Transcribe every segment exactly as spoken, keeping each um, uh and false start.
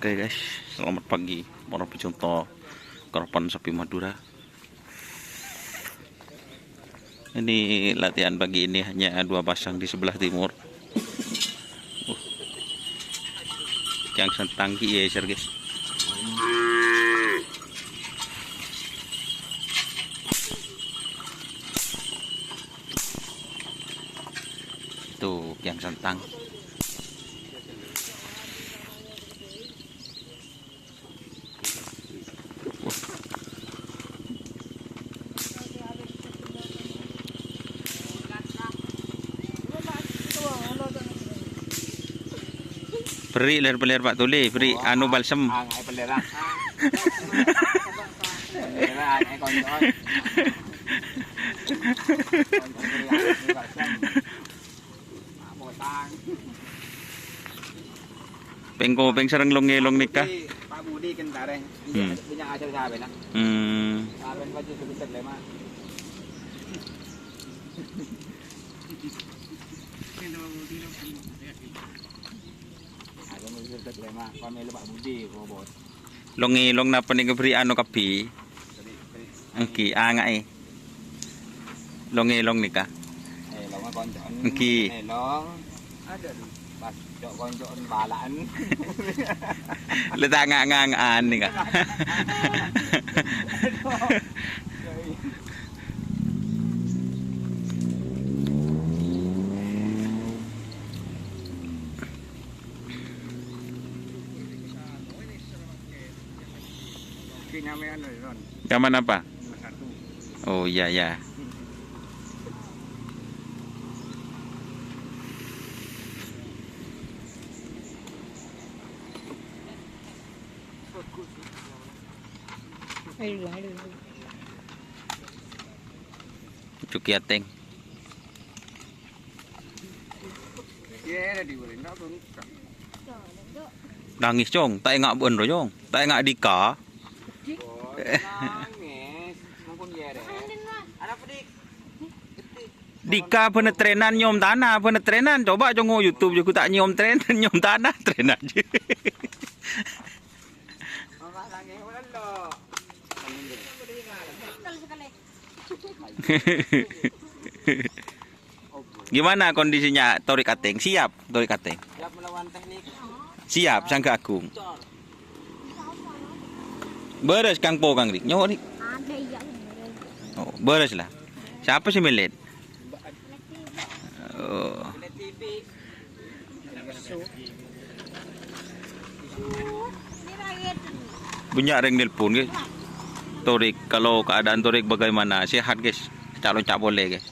Oke guys, selamat pagi para pecinta karapan sapi Madura. Ini latihan pagi ini hanya dua pasang di sebelah timur. Uh. Yang sentang ki, iya, sir, guys. Tuh, yang sentang. Beri ler-peler, Pak Tuli, beri anu balsem. Ah, ngai peler, ah. Peler, ah, ngai konco. Konco beri, ah, ngai balsem. Potang. Pèng-kopèng sareng long-ngelong nèka. Pak Budi, Pak Budi Kentare. Hmm. Punya acara siapa, nak? Hmm. Siapa yang baca sebentar, Lema? Aku mau sebentar, Lema. Pamela Pak Budi, bobot. Long-ngelong napa nèka beri anu kabbhi? Èngghi, angaè. Long-ngelong nèka. Èlong konco'en. Èngghi. Èlong. Pas cok-konco'en bala'en. Lè ta' nga'-nganga'an nèka. Zaman apa? Oh, iya, iya. Cuki ateng. Nangis, Cong. Ta' enga' bân ro, Cong. Ta' enga' Dika. Dika bâna trènan nyom tana, bâna trènan. Coba, Cong, YouTube jhughân ta' nyom trènan, nyom tana, trènan. Gimana kondisinya Torik Ateng? Siap, Torik Ateng? Siap melawan teknik. Siap, Sangga Agung. Bârâs, Kang Po, Kang Rik. Nyoho, Rik. Ada, iya. Oh, bârâs lah. Siapa sih milet? Oh. Bânnya' rèng nelpon, guys. Torik, kalau keadaan Torik bagaimana? Sehat, guys. Calon cak boleh, guys.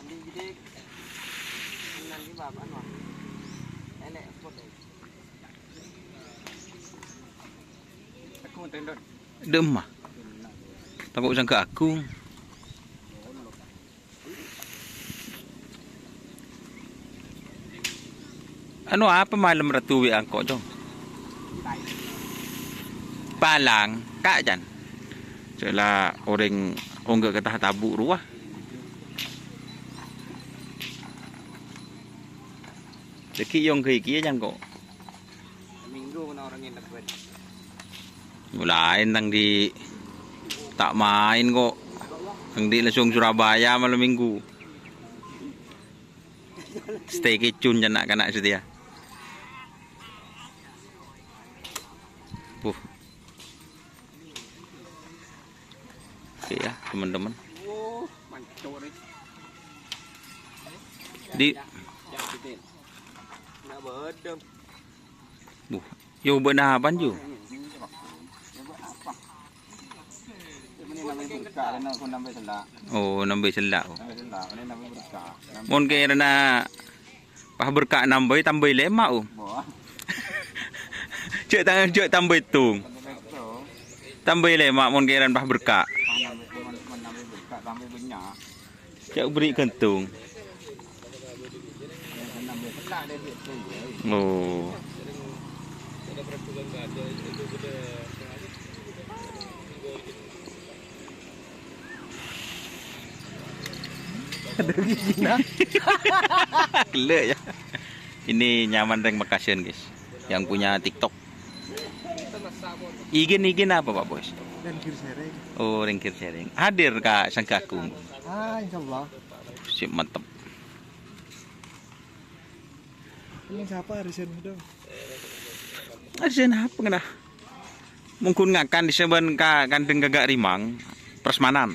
Dâ'emma. Tako' Sangga Agung. Anu, apa malem Ratu bi' engko', Cong? Palang, ka' can. Cè' la orèng ongghâ ka ta' tabu' rowa. Dhâggi' ongghâ kèya, Cong, ko'. Minggu kena orang nginep, Bun. Mulai nang di tak main kok. Nang di langsung Surabaya malam minggu. Staycation jân na'-kana' satèya. Buh. Oke ya, teman-teman. Di Buh. Yo, bâ'na apaan, Ju? Oh, nambâi sella', oh. Mon kèrana pas berka' nambâi, tambâi lèma', oh. Jhâ' ta-, jhâ' tambâi tong. Tambâi lèma' mon kèrana pas berka'. Jhâ' beri gantung. Oh. Ada giginya. Gila ya. Ini nyaman rèng Mekasèn, guys. Yang punya TikTok. Ijen, ijen apa, Pak Bos? Rèng Girsereng. Oh, rèng Girsereng. Hadir ka Sanggagung. Ah, insyaallah. Sip, mantep. Ini siapa arisan itu? Arisan apa kena? Mungkin ngakan di seban ka kandeng gagak rimang, prasmanan.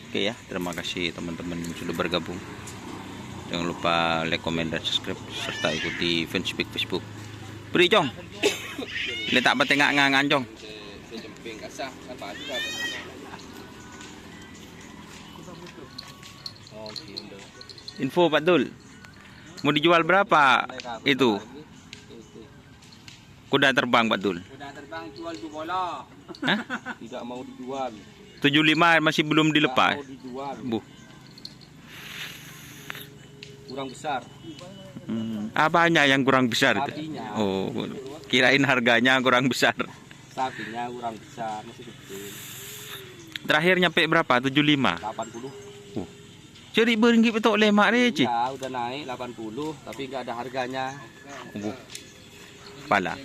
Oke ya, terima kasih teman-teman yang sudah bergabung. Jangan lupa like, komen, dan subscribe, serta ikuti fanspage Facebook. Beri, Cong. Ini tak penting nggak ngangan, Cong. Info, Pak Dul. Mau dijual berapa itu? Kuda terbang, Pak Dul. Kuda terbang jual dua bola. Hah? Tidak mau dijual. Tujuh lima masih belum dilepas. Tidak mau dijual. Buh. Kurang besar. Hmm, apanya yang kurang besar itu? Sapinya. Oh, kirain harganya kurang besar. Sapinya kurang besar, masih kecil. Terakhir nyampe berapa? Tujuh lima? Delapan puluh. Uh. Jadi beri nggih petok lemak reci. Iya, udah naik delapan puluh, tapi nggak ada harganya. Buh. Pala.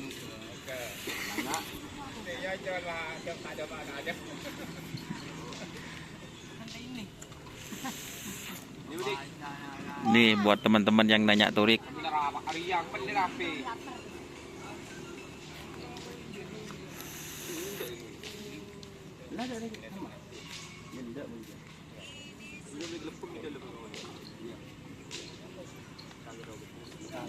Nih, buat teman-teman yang nanya turik.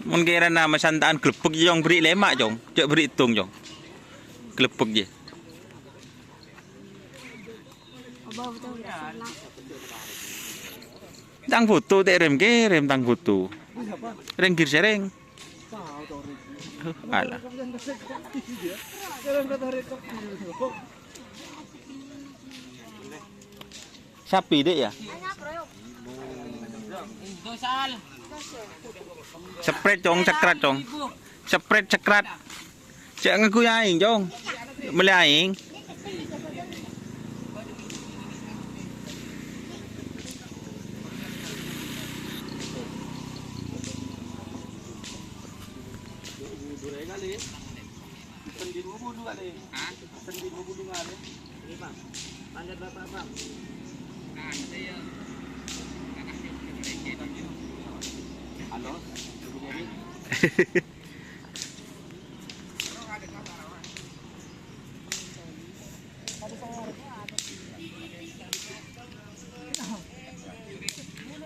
Mon kèrana masanta'an glebbek, Cong, beri lemak, Cong. Cek beri hitung, Cong. Glebbek, ya. Tang foto, tè' rèm kèrèm tang foto. Rèng Girsereng. Alah. Sapi, Dek, ya? Sepret, Cong, cekrat, Cong. Sepret, cekrat. Cek nganggo aèng, Cong. Mèlè aèng.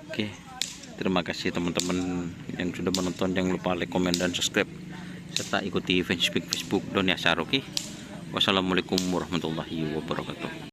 Oke, terima kasih teman-teman yang sudah menonton. Jangan lupa like, komen, dan subscribe, serta ikuti fanspage Facebook Doni Asar, oke? Wassalamualaikum warahmatullahi wabarakatuh.